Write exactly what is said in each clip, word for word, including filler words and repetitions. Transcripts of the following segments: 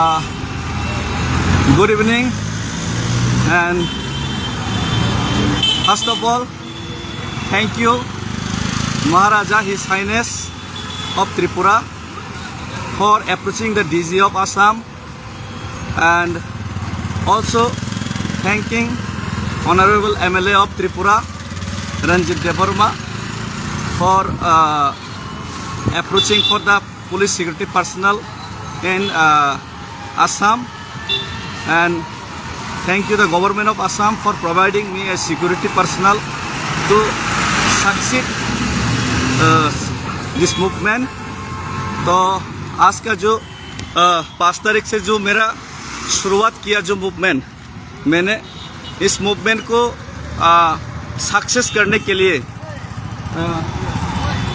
Uh, good evening, and first of all, thank you, Maharaja, His Highness of Tripura, for approaching the D G of Assam, and also thanking Honorable M L A of Tripura, Ranjit Debbarma, for uh, approaching for the police security personnel in uh, Assam, and thank you the government of Assam for providing me a security personnel to succeed uh, this movement. तो आज का जो पाँच तारीख से जो मेरा शुरुआत किया जो मूवमेंट, मैंने इस मूवमेंट को सक्सेस करने के लिए,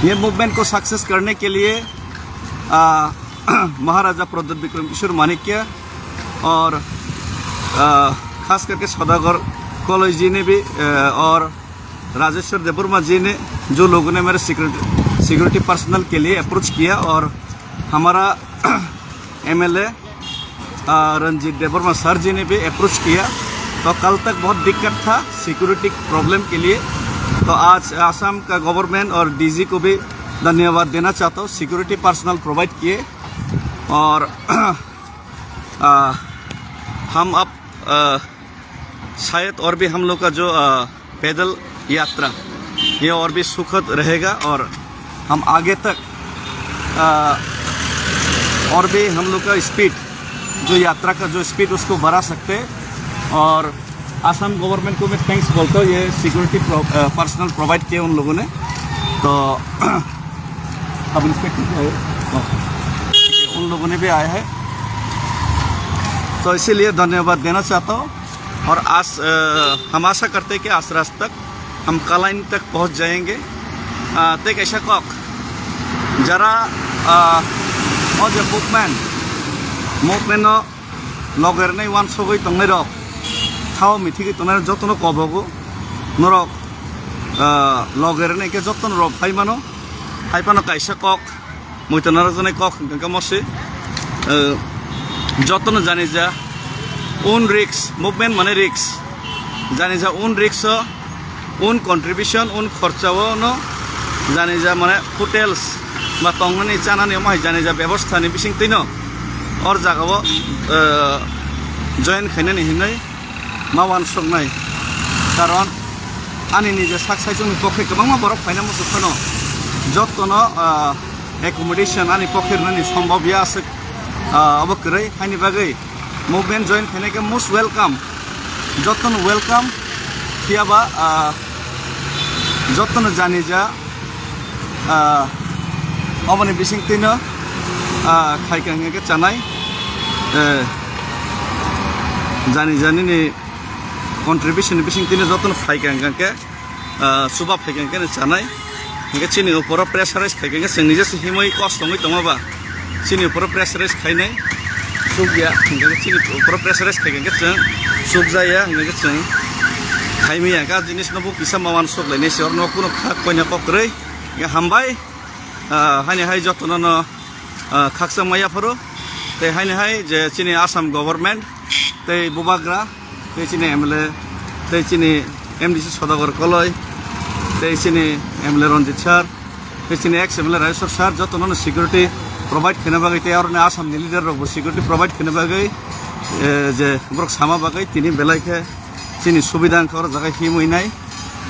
ये मूवमेंट को सक्सेस करने के लिए महाराजा प्रद्युत विक्रम किशोर माणिक्य और खास करके सौदागर कॉलेज जी ने भी और राजेश्वर देवर्मा जी ने, जो लोगों ने मेरे सिक्योरिटी सिक्योरिटी पर्सनल के लिए अप्रोच किया और हमारा एमएलए रंजीत देवर्मा सर जी ने भी अप्रोच किया। तो कल तक बहुत दिक्कत था सिक्योरिटी प्रॉब्लम के लिए, तो आज आसाम का गवर्नमेंट और डीजी को भी धन्यवाद देना चाहता हूँ, सिक्योरिटी पर्सनल प्रोवाइड किए। और आ, हम अब आ, शायद और भी हम लोग का जो आ, पैदल यात्रा, ये और भी सुखद रहेगा और हम आगे तक आ, और भी हम लोग का स्पीड, जो यात्रा का जो स्पीड, उसको बढ़ा सकते हैं। और आसाम गवर्नमेंट को मैं थैंक्स बोलता हूँ, ये सिक्योरिटी पर्सनल प्रोवाइड किए उन लोगों ने। तो अब इंस्पेक्टर जो है, उन लोगों ने भी आया है, तो इसीलिए धन्यवाद देना चाहता हूँ। और आज आ, हम आशा करते हैं कि आज रात तक हम कलाइन तक पहुँच जाएंगे। आ, ते कैसा कॉक जरा आ, ओ जे मूवमेंट मूवमेंट नो logerni wansugwi tongnairok, thao mithigwi tongnairok jotono kobogo. Norok, ah, logerni khe jotono rok phai mano. Hai phano kaisa kok, muitu narwkjaknai kok hwnkhe mosi, ah, jotono janija un risk, movement mane risk. Janija un risk o un contribution, un khorchao no janija mane hotels ba tongnani chanani omo hai janija bebostha ni bisingtwi no or jaga o, eh, join khainani hinwi ma wansuknai. Karon ani nije sak saichung ni pokhe kwbangma borok phaina muchuk phano jotono, eh, accommodation ani pokhe rwnani sombhob ya aswk, eh, obo kwrwi. Haini bagwi movement join khainai khe most welcome, jotono welcome. Phiya ba, ah, jotono janija, ah, oboni bisingtwino, ah, khaikha hwnkhe chanai, eh, jani jani ni contribution ni bisingtwino jotono phaikha hwnkhe, ah, chuba phaikha hwnkhe chanai. Hwnkhe chini uporo pressurize khaikha hwnkhe chwng nije se himwi kos tongwi tongma ba chini uporo pressurize khainai chukya, hwnkhe chini uporo pressurize khaikha hwnkhe chwng chukjaya, hwnkhe chwng khaimaya. Ga jinis no bo kisa ma wansuk lainai se, oro no kuno kha koina kok kwrwi. Hwnkhe hambai, ah, haini hai jotono no, ah, khakchangma yapharo, tei haini hai je chini Assam government tei bubagra, tei chini M L A, tei chini M D C Sodagar Koloi, tei chini M L A Ranjit sir, tei chini ex M L A Rajeshwar sir, jotono no security provide khaina bagwi, tei aroni Assam ni leader rok bo security provide khaina bagwi, eh, je borok sama bagwi tini belai khe chini subida wngkha, oro jaga himwi nai,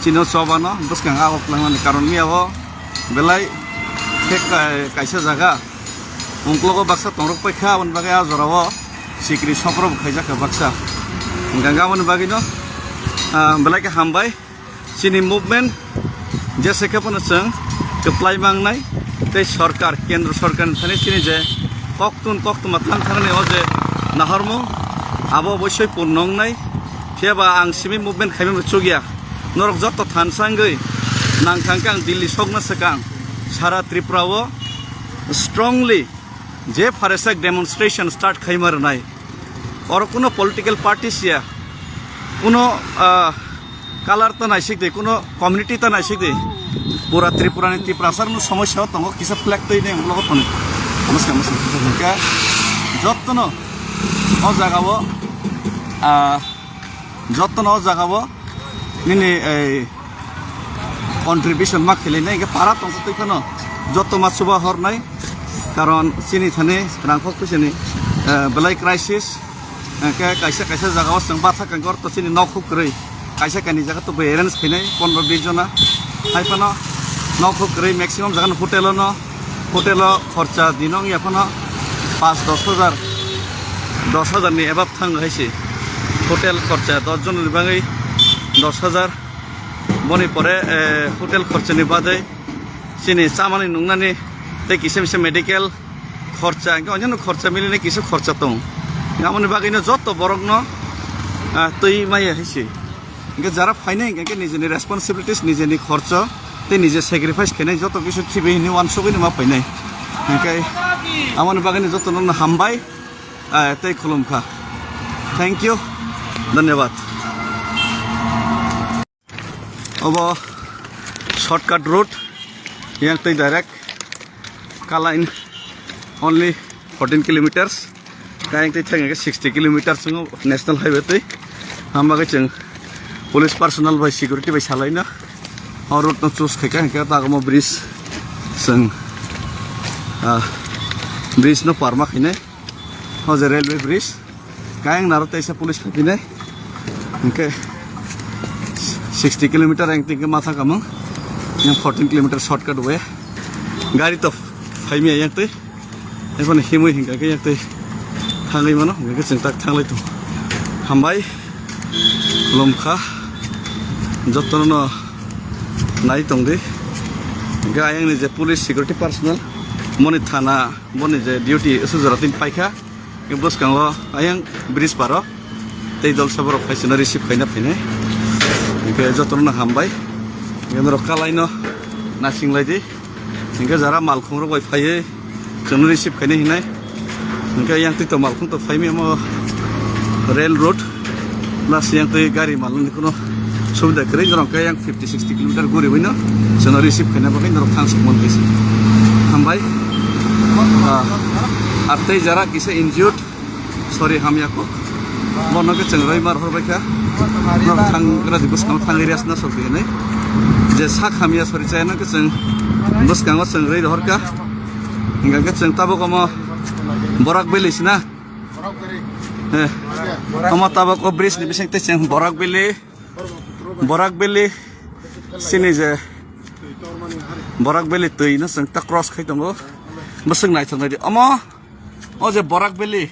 chini o chobano bwskang a o kwlangmani karon miya o belai khe ka-, kaisa jaga. Ungklogo baksa tongrok paikha, aboni bagwi a jorao sikri soprok bo khaijakha baksa. Hwnkhe aboni bagwino, ah, belai khe hambai. Chini movement jese khe phano chwng kwplai mangnai tei sorkar, kendro sorkarni thani chini je koktun koktwma thang thangnani o je nahormung abo oboisoi purno wngnai. Phiya ba ang simi movement khaimani chukya. Norok joto thansa wngwi nang thang khe ang Delhi sokna swkang sara Tripura o strongly je pharesak demonstration start khaima rwnai. Oro kuno political party siya, kuno, ah, color ta naisik de, kuno community ta naisik de. Pura Tripura ni Tiprasa rokno somosya o tongo, kisa flag twi nai ulo toni. Namaskar, namaskar. Hwnkhe jottono O jaga o, ah, jotono o jaga o nini ei contribution ma khwlainai, hingke para tongsa twi phano joto ma chuba hornai, karon chini thani rangkhok phisani, eh, belai crisis, hingke kaisa kaisa jaga o chwng bathak hingke orto chini nok huk kwrwi. Kaisa kaini jaga to bai arrange khainai pondro bis jona. Hai phano nok huk kwrwi maximum jaga no hotel o no, hotel o khorcha dino wngya phano paanch dos hajar, dos hajar ni above thang hai se. Hotel khorcha dos jon ni bagwi dos hajar. Boni pore, eh, hotel khorcha ni badai chini chamani nungnani tei kisa misa medical khorcha, hingke onyono khorcha milinai kisa khorcha tong. Aboni bagwino joto borokno, ah, twi maya hai se. Hingke jara phainai hingke nijeni responsibilities, nijeni khorcho tei nije sacrifice khainai joto kisu khibi hini wansugwi nima phainai. Hingke amoni bagwino jotono hambai, ah, tei khulumkha. Thank you. Dhanyabad. Obo shortcut route, yang tei direct Kalain, only fourteen kilometers. Kayang tei thang sixty kilometers chwngo national highway tei. Hamba khe chwng police personnel bai security bai salaino o route no choose khaikha, hingkhe ta omo bridge chwng, ah, bridge no parma khainai. O je railway bridge, kayang naro teisa police khapinai. Hingke sixty kilometer ang tingke matha kamung. Yang fourteen kilometer shortcut way. Gari to phaimya yang tei. Ekhon himui hingka ke yang tei thangwi mano. Hingke chwng tak thanglai tongo. Hambai. Lomkha. Jotono nai tongdi. Hingke ayang ni je police security personnel. Moni thana. Boni je duty se jora tin paikha, bwskango ayang bridge paro tei dol saborok phai sino receive khaina phainai. Hingke jotono hambai. Hingke norok kalaino nasing laidi. Hingke jara malkhung rok bai phaiwi chwngno receive khaina hinai. Hingke yang twi to malkhung to phaimi omo rail road. Plus yang twi gari malni kuno subida kwrwi, norok khe yang fifty sixty kilometer guriwi no chwngno receive khaina bagwi norok thangsok man khe se. Hambai. Ah, ar tei jara kisa injured, sorry, hamya kok. Bono khe chwng rwi mar hor bai kha. Norok thang gra di bwskango thangwi rest na sok di hinwi. Je sak hamya sorry chayano khe chwng bwskango chwng rwi rohor kha. Hingkha khe chwng tabuk omo Borak Valley sina. Eh, omo tabuk o bridge ni bising tei chwng Borak Valley, Borak Valley sini je Borak Valley twi no chwng ta cross khai tongo. Bwswk naithok naidi. Omo, o je Borak Valley.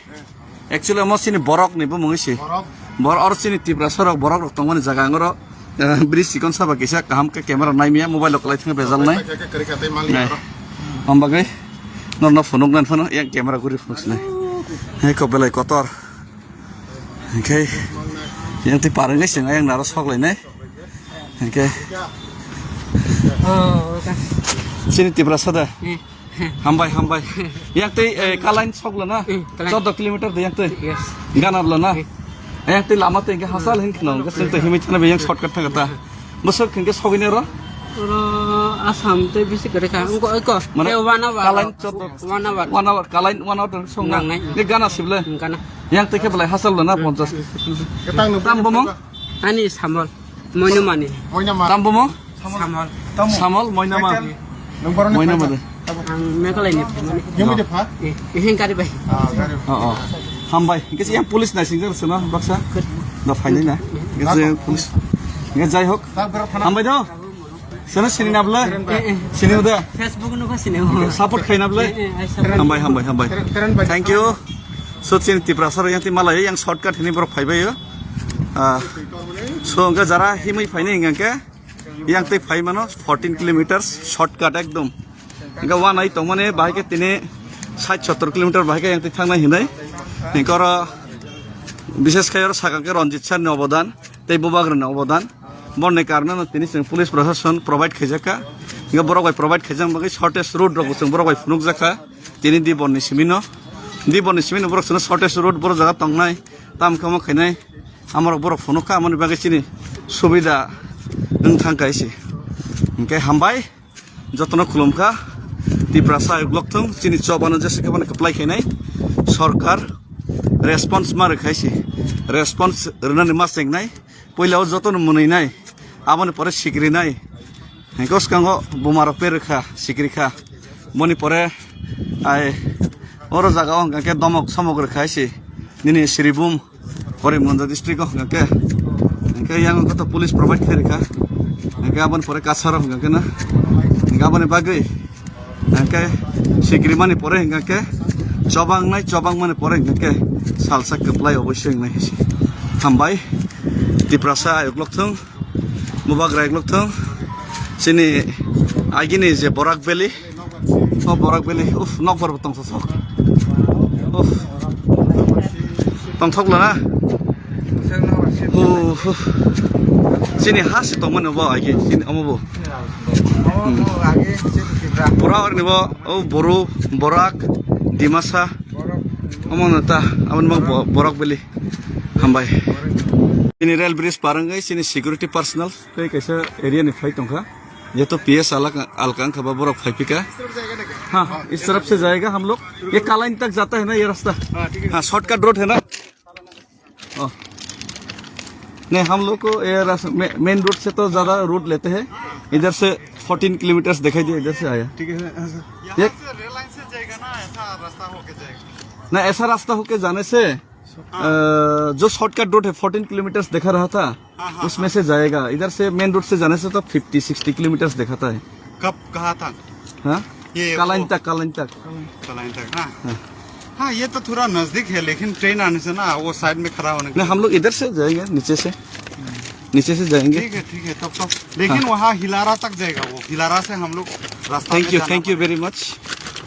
Actually, omo sini borok ni bumung si. Borok? Bor-, oro sini Tiprasa rok, borok rok tongmani jaga ang oro. Eh, bridge chikon saba kisa kaham khe camera naimya, mobile rok kwlai thangwi bejal nai. Kwrwi kha, kwrwi kha, tei mali nai. Aro. Om bagwi norno phunuk nan phano yang camera guri phunuk sinai. Hai ko belai kotor. Hingkhe yang tei parwngwi chwng ayang naro sok lainai. Hingkhe. Oh, okay. Sini Tiprasa da. Hmm. Hambai, hambai. Yang tei, eh, kalain sok lana. Hmm, kalain. Chordo kilometer de yang tei. Yes. Ganar lana. Hmm. Yang tei lama tei hingkhe hasal hin khna, hingkhe chwng tei himwi thana be yang shortcut thang ta. Bwswk hingkhe sogini oro? Oro Assam tei bisi kwrwi kha. Wngkha, wngkha. Mane eh, one hour. Kalain chordo. One hour. One hour, kalain one hour tong song na. Nangnai. Ni gana sible. Hmm, gana. Yang tei khe belai hasal lana ponchas. Tam bomo? Ani Samol. Moinamani. Moinama. Tam bomo? Samol. Samol, Moinama. Nang borokni Moinama de. Ang Meghalaya ni phaimani. Yang bide pha? Eh, eh, heng gari bai. Ah, gari. Oh, oh. Hambai. Hingke yang police naising jar seno baksa. Da phainai na. Hingke police. Hingke jai hok. Hambai do. Seno sini na bla? Eh, eh. Sini uda. Facebook no kha sini. Support khaina bla? Eh, eh, I support. Hambai, hambai, hambai. Thank you. So chini Tiprasa rok yang ti malai yang shortcut hini borok phaibai yo. Ah, so hingke jara himwi phainai hingke. Yang tei phai mano fourteen kilometers shortcut ekdom. Hingke wanai tongmani bahai khe tini sait sottor kilometer bahai khe yang tei thangnai hinai. Hingke oro bishes khai oro sakang khe Ranjit sir ni obodan tei Bubagra ni obodan. Boni karone no tini chwng police proshashan provide khaijak kha. Hingke borok bai provide khaijak bagwi shortest road rok bo chwng borok bai phunukjak kha. Tini di bonni simi no, di bonni simi no borok chwngno shortest road borok jaga tongnai. Tam khe omo khainai. Amorok borok phunuk kha, amoni bagwi chini subida wng thang kha isi. Hingke hambai, jotono khulum kha. Tiprasa ayuk lok thung, chini chobano jesa khe bono kwplai khainai sorkar. response ma rwkha se. Response rwnani ma chengnai. Puila o jotono mwnwi nai. Aboni pore sikri nai. Hingke swkango buma rok pe rwkha, sikri kha. Boni pore ai oro jaga o hingke domok somok rwkha se. Nini Sribhum, Karimganj district o hingke, hingke yang khe to police provide khe rwkha. Hingke aboni pore Kasar o hingke na. Hingke aboni bagwi hingke sikrimani pore hingke chobang nai, chobang mani pore hingke salsa kwplai oboisoi wngnai hai se. Hambai. Tiprasa ayuk lok thung, mubak rai lok thung. Chini agini je Borak Valley, o Borak Valley, uf, nokbar bo tongthok. Uf. Tongthok lana. Uf, uf. Chini ha se tongmani bo agi, chini omo bo. Hmm. Pura orni bo, o Boru, Borak, Dimasa. Omo no ta, aboni bo Bo-, Borak Valley. Hambai. Chini rail bridge parangwi chini security personnel tei kaisa area ni phai tongkha. Jeto P S alak-, alka wngkha ba borok phaiphika. हाँ, इस तरफ से जाएगा हम लोग। ये कालाइन तक जाता है ना ये रास्ता? हाँ, ठीक है। हाँ, शॉर्टकट रोड है ना? ओ। नहीं, हम लोग को ये रास्ता, मे-, मेन रोड से तो ज़्यादा रूट लेते हैं। इधर से फोर्टीन किलोमीटर्स दिखाई दिया, इधर से आया। ठीक है, हाँ, सर। ये यहाँ से रेल लाइन से जाएगा ना, ऐसा रास्ता होके जाएगा। ना, ऐसा रास्ता होके जाने से अ, जो शॉर्टकट रूट है, फोर्टीन किलोमीटर्स दिखा रहा था, हाँ, हाँ, उसमें हाँ। से जाएगा। इधर से मेन रोड से जाने से तो फिफ्टी सिक्सटी किलोमीटर्स दिखाता है। कब कहा था? हाँ? ये कालाइन वो तक, कालाइन तक। कालाइन तक, हाँ। हाँ। हाँ, ये तो थोड़ा नजदीक है, लेकिन ट्रेन आने से ना, वो साइड में खड़ा होने के नहीं, हम लोग इधर से जाएंगे, नीचे से। नीचे से जाएंगे। ठीक है, ठीक है, तब तो। लेकिन हाँ। वहाँ हिलारा तक जाएगा वो, हिलारा से हम लोग रास्ता में थैंक यू, जाना थैंक यू पड़ेगा। Very much.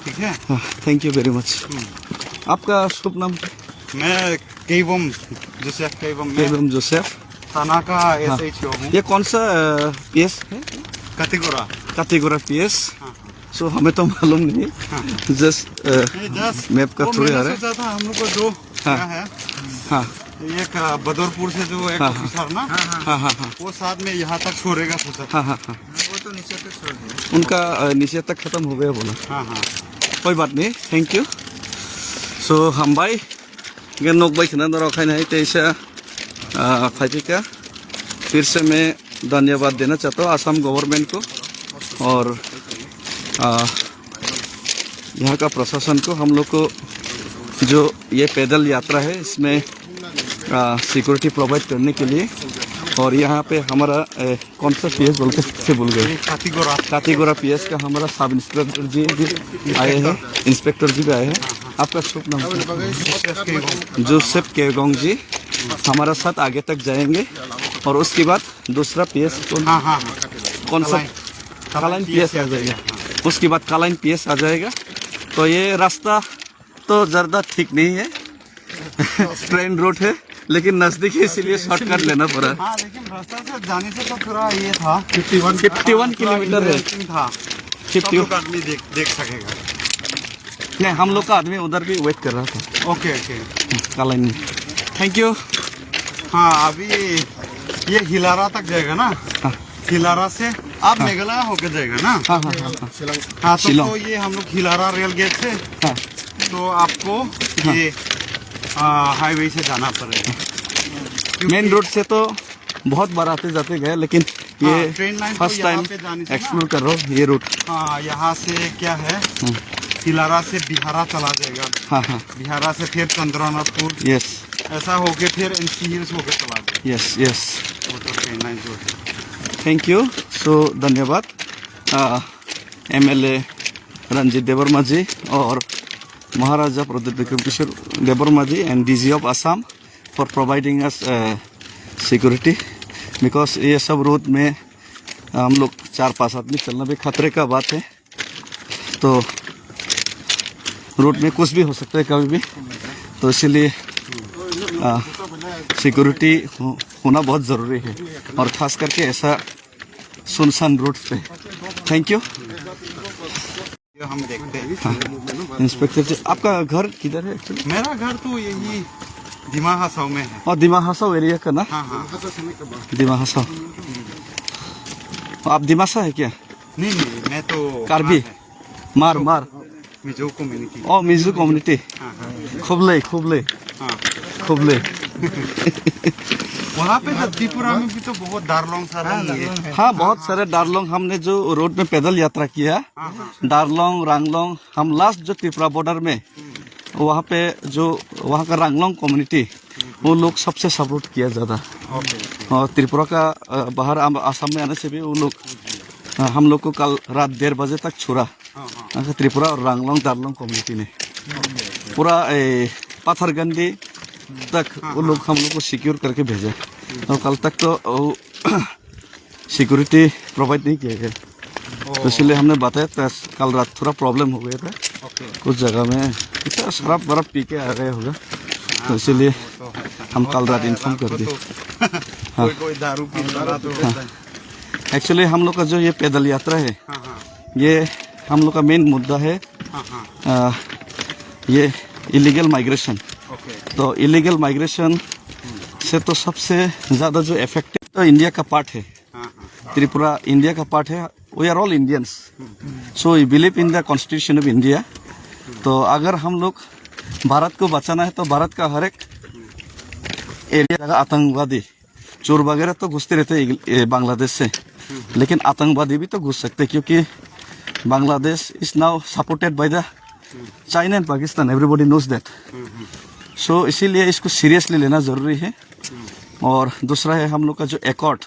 ठीक है? हाँ, थैंक यू वेरी मच। हम्म। आपका शुभ नाम? मैं केवम जोसेफ, केवम में। केवम जोसेफ। थाना का हाँ। एसएचओ हूँ। ये कौन सा, अ, पीएस है? कातीगोरा। कातीगोरा पीएस। हाँ, हाँ। सो हमें तो मालूम नहीं। हाँ। जस्ट, अ, नहीं, जस्ट मैप का वो थ्रू मैंने आ रहा है। सोचा था हम लोग को दो हाँ। क्या है? हाँ। एक, अ, बदरपुर से जो एक हाँ, हाँ। ऑफिसर ना, हाँ, हाँ, हाँ। वो साथ में यहाँ तक छोड़ेगा सोचा था। हाँ, हाँ, हाँ। वो तो नीचे तक छोड़ दिया। उनका, अ, नीचे तक खत्म हो गया बोला। हाँ, हाँ। कोई बात नहीं, thank you। So, हम भाई Gen nok bai khna norok khaina hai teisa, ah, phaipika. फिर से मैं धन्यवाद देना चाहता हूँ आसाम गवर्नमेंट को और, आ, यहाँ का प्रशासन को, हम लोग को जो ये पैदल यात्रा है इसमें, आ, सिक्योरिटी प्रोवाइड करने के लिए। और यहाँ पे हमारा, ए, कौन सा पीएस बोलते थे, भूल गए। ये कातीगोरा। कातीगोरा पीएस का हमारा सब इंस्पेक्टर जी भी आए हैं, इंस्पेक्टर जी भी आए हैं। आपका शुभ नाम क्या? जोसेफ केगोंग। जोसेफ केगोंग जी हमारा साथ आगे तक जाएंगे और उसके बाद दूसरा पीएस कौन, हाँ, हाँ, हाँ। कौन सा? कालाइन। कालाइन पीएस आ जाएगा। हाँ। उसके बाद कालाइन पीएस आ जाएगा। तो ये रास्ता तो ज़्यादा ठीक नहीं है, ट्रेन रूट है, लेकिन नजदीक है, इसीलिए शॉर्टकट लेना पड़ा। हाँ, लेकिन रास्ता से जाने से तो थोड़ा ये था। Fifty one. Fifty one kilometre है। इंटरेस्टिंग था। Fifty one. सब लोग आदमी देख, देख सकेगा। नहीं, हम लोग का आदमी उधर भी वेट कर रहा था। Okay, okay. कालाइन। Thank you. हाँ, अभी ये हिलारा तक जाएगा ना? हाँ। हिलारा से आप हाँ। मेघालय होके जाएगा ना? हाँ, हाँ, हाँ, हाँ। हाँ, तो, शिलोंग। तो ये हम लोग हिलारा रेल गेट से, हाँ। तो आपको हाँ। ये, आ, हाईवे से जाना पड़ेगा। क्योंकि मेन रोड से तो बहुत बार आते जाते गए, लेकिन हाँ, ये ट्रेन लाइन तो फर्स्ट यहाँ टाइम पे जाने से ना। एक्सप्लोर कर रहा हूँ ये रूट। हाँ, यहाँ से क्या है, हम्म। हिलारा से बिहारा चला जाएगा। हाँ, हाँ। बिहारा से फिर चंद्रनाथपुर। यस। ऐसा होके फिर एनसी हिल्स होके चला जाएगा। Yes, yes. वो तो ट्रेन लाइन जो है। Thank you. सो धन्यवाद। आ, एमएलए रंजीत देवर्मा जी और Maharaja Pradyot Bikram Kishore Debbarma ji and DG of Assam for providing us, uh, security, because ये सब रोड में हम लोग चार पांच आदमी चलना भी खतरे का बात है। तो रोड में कुछ भी हो सकता है कभी भी, तो इसीलिए, आ, सिक्योरिटी हो-, होना बहुत ज़रूरी है, और ख़ास करके ऐसा सुनसान रोड पे। Thank you. ये हम देखते हैं। हाँ, इंस्पेक्टर जी, आपका घर किधर है एक्चुअली? मेरा घर तो यही दिमा हासाओ में है। और दिमा हासाओ एरिया का ना? हाँ, हाँ। दिमा हासाओ। आप दिमासा है क्या? नहीं, नहीं, मैं तो कार्बी? मार है। मार, मार। मिजो कम्युनिटी। ओ, मिजो कम्युनिटी। हाँ, हाँ। खुबले, खुबले। हाँ। Khublei. वहाँ पे तो त्रिपुरा में भी तो बहुत दारलोंग सारलोंग ये। हाँ, बहुत सारे दारलोंग, हमने जो रोड में पैदल यात्रा किया, हाँ, हाँ। दारलोंग, रांगलोंग, हम लास्ट जो त्रिपुरा बॉर्डर में, वहाँ पे जो वहाँ का रांगलोंग कम्युनिटी, वो लोग सबसे सपोर्ट किया ज़्यादा। Okay, okay. और त्रिपुरा का, अ, बाहर आम-, आसाम में आने से भी वो लोग, अ, हम लोग को कल रात डेढ़ बजे तक छोड़ा। हाँ, हाँ। यहाँ का त्रिपुरा और रांगलोंग दारलोंग कम्युनिटी ने पूरा, ए, पाथरगंडी तक हाँ, वो लोग हाँ। हम लोग को सिक्योर करके भेजे। और कल तक तो वो सिक्योरिटी प्रोवाइड नहीं किया गया। ओ। तो इसलिए हमने बताया था, कल रात थोड़ा प्रॉब्लम हो गया था। ओके। कुछ जगह में इतना शराब वराब पी के आ गए होगा। हाँ, तो इसीलिए हाँ, वो तो है। हम कल होता रात है, इन्फॉर्म रात कर को दिए। तो हाँ। कोई, कोई दारू पी रहा तो हाँ। होता है। एक्चुअली हम लोग का जो ये पैदल यात्रा है, हाँ, हाँ। ये हम लोग का मेन मुद्दा है। हाँ, हाँ। अ, ये इलीगल माइग्रेशन। ओके। तो इलीगल माइग्रेशन से तो सबसे ज़्यादा जो इफेक्टेड तो इंडिया का पार्ट है। हाँ, हाँ। त्रिपुरा इंडिया का पार्ट है। We are all Indians। Hmm, hmm. So we believe in the constitution of India। तो अगर हम लोग भारत को बचाना है तो भारत का हर एक एरिया जगह आतंकवादी चोर वगैरह तो घुसते रहते हैं इग-, ए, बांग्लादेश से, लेकिन आतंकवादी भी तो घुस सकते हैं, क्योंकि Bangladesh is now supported by the China and Pakistan, everybody knows that। So इसीलिए इसको सीरियसली लेना ज़रूरी है। और दूसरा है हम लोग का जो एकॉर्ड,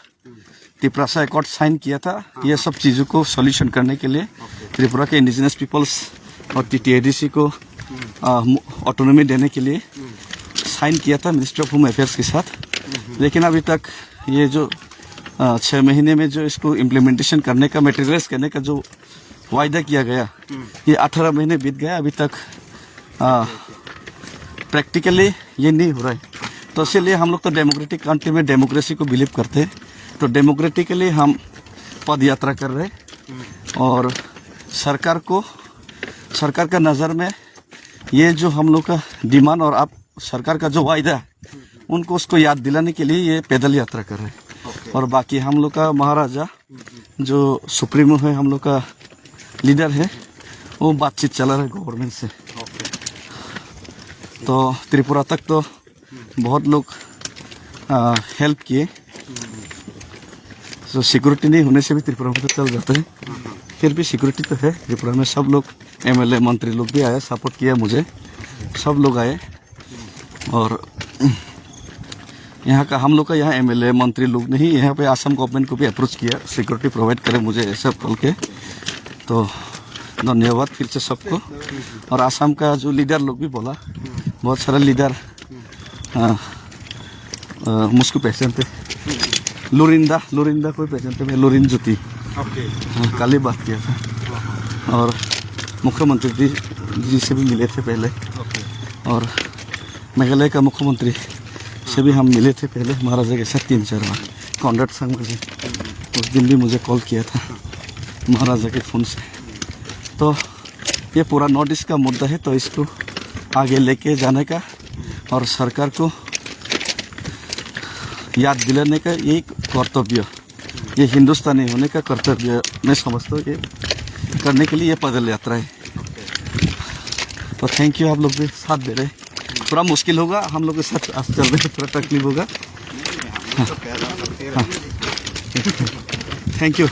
तिपरासा एकॉर्ड साइन किया था, ये सब चीज़ों को सॉल्यूशन करने के लिए त्रिपुरा के इंडिजिनस पीपल्स और टीटीएडीसी को, आ, मु-, ऑटोनॉमी देने के लिए साइन किया था मिनिस्ट्री ऑफ होम अफेयर्स के साथ। लेकिन अभी तक ये जो, आ, छः महीने में जो इसको इम्प्लीमेंटेशन करने का, मटेरियलाइज करने का जो वायदा किया गया, ये अठारह महीने बीत गया, अभी तक, आ, प्रैक्टिकली ये नहीं हो रहा है। तो इसीलिए हम लोग तो डेमोक्रेटिक कंट्री में डेमोक्रेसी को बिलीव करते हैं, तो डेमोक्रेटिकली हम पद यात्रा कर रहे हैं। और सरकार को, सरकार का नज़र में ये जो हम लोग का डिमांड और आप सरकार का जो वायदा है, उनको उसको याद दिलाने के लिए ये पैदल यात्रा कर रहे हैं। ओके। और बाकी हम लोग का महाराजा जो सुप्रीमो है, हम लोग का लीडर है, वो बातचीत चला रहा है गवर्नमेंट से। ओके। तो त्रिपुरा तक तो बहुत लोग, आ, हेल्प किए। तो सिक्योरिटी नहीं होने से भी त्रिपुरा में तो चल जाता है, फिर भी सिक्योरिटी तो है त्रिपुरा में। सब लोग, एमएलए मंत्री लोग भी आए, सपोर्ट किया मुझे, सब लोग आए। और यहाँ का, हम लोग का यहाँ एमएलए मंत्री लोग नहीं, यहाँ पे आसाम गवर्नमेंट को भी अप्रोच किया, सिक्योरिटी प्रोवाइड करे मुझे ऐसा बोल के। तो धन्यवाद फिर से सबको। और आसाम का जो लीडर लोग भी बोला, बहुत सारा लीडर, हाँ, अ, मुझको पहचानते, लुरिंदा, लुरिंदा कोई पहचानते, मैं लुरिन ज्योति, ओके। हाँ, कल ही बात किया था। और मुख्यमंत्री जी, जी से भी मिले थे पहले। ओके। और मेघालय का मुख्यमंत्री से भी हम मिले थे पहले, महाराजा के साथ तीन चार बार, कॉनराड संगमा जी। उस दिन भी मुझे कॉल किया था महाराजा के फ़ोन से। तो ये पूरा नॉर्थ ईस्ट का मुद्दा है, तो इसको आगे लेके जाने का और सरकार को याद दिलाने का यही कर्तव्य, ये हिंदुस्तानी होने का कर्तव्य मैं समझता हूँ। ये करने के लिए ये पैदल यात्रा है। तो थैंक यू, आप लोग भी साथ दे रहे। थोड़ा मुश्किल होगा, हम लोग के साथ आज चल रहे हैं, थोड़ा तकलीफ होगा। हाँ। हाँ। Thank you.